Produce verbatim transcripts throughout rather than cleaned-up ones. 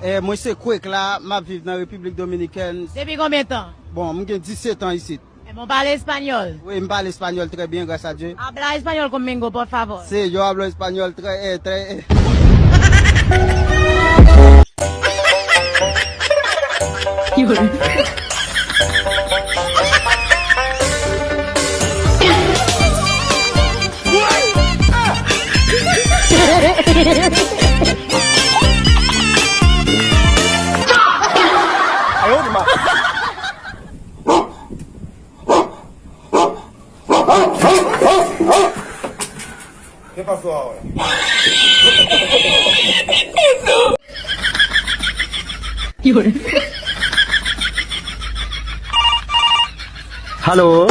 Eh, mwen se Kwek la, m ap viv nan Repiblik Dominikèn. Depi konbyen tan? Bon, m gen disèt an isit. Ebyen, w pale espanyòl? Wi, m pale espanyòl trè byen, gras a Dye. Habla español conmigo, por favor. Sí, yo hablo español tres, eh, tres, eh. Ke pasó ahora? Halo.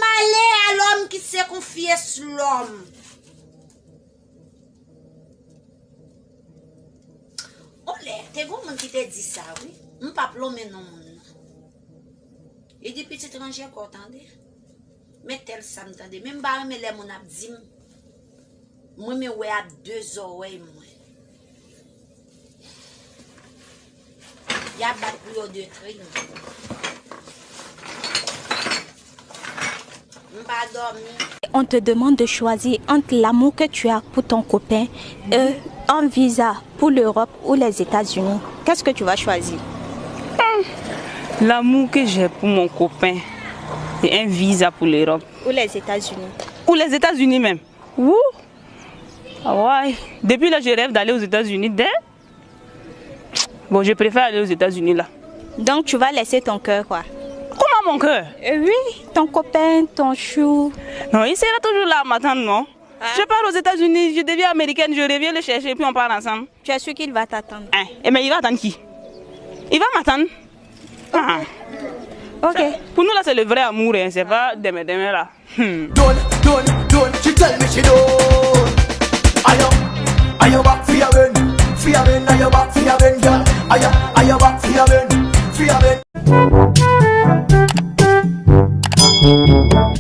Malè a lòm ki se konfyes lòm. Yon lè, te gen yon moun ki te di sa, wi. M p ap lonmen non moun nan. Li di, pitit, ranje kò w, tande. Men tèl sa m tande. Men m pa renmen lè moun ap di m. M renmen wè ak de zòrèy mwen. Y ap bat pou yo de krim. M pa dòmi. On te demande de choisir entre l'amour que tu as pour ton copain et un visa pour l'Europe ou les États-Unis. Qu'est-ce que tu vas choisir? L'amour que j'ai pour mon copain et un visa pour l'Europe. Ou les États-Unis. Ou les États-Unis même. Ouh. Ah ouais. Depuis là, je rêve d'aller aux États-Unis dès Bon, je préfère aller aux États-Unis là. Donc tu vas laisser ton cœur quoi? Comment mon cœur? Euh, oui, ton copain, ton chou. Non, il sera toujours là à m'attendre, non? Ah. Je pars aux États-Unis, je deviens américaine, je reviens le chercher et puis on part ensemble. Tu es sûr qu'il va t'attendre? Hein? Eh, mais il va attendre qui? Il va m'attendre. Ah. Ok. Pour nous là, c'est le vrai amour, hein, c'est pas demain, demain là. Hmm. Don't, don't, don't, she tell me she don't. Aya, aya back fi a ben, fi a ben, aya back fi a ben, girl. Aya, aya back.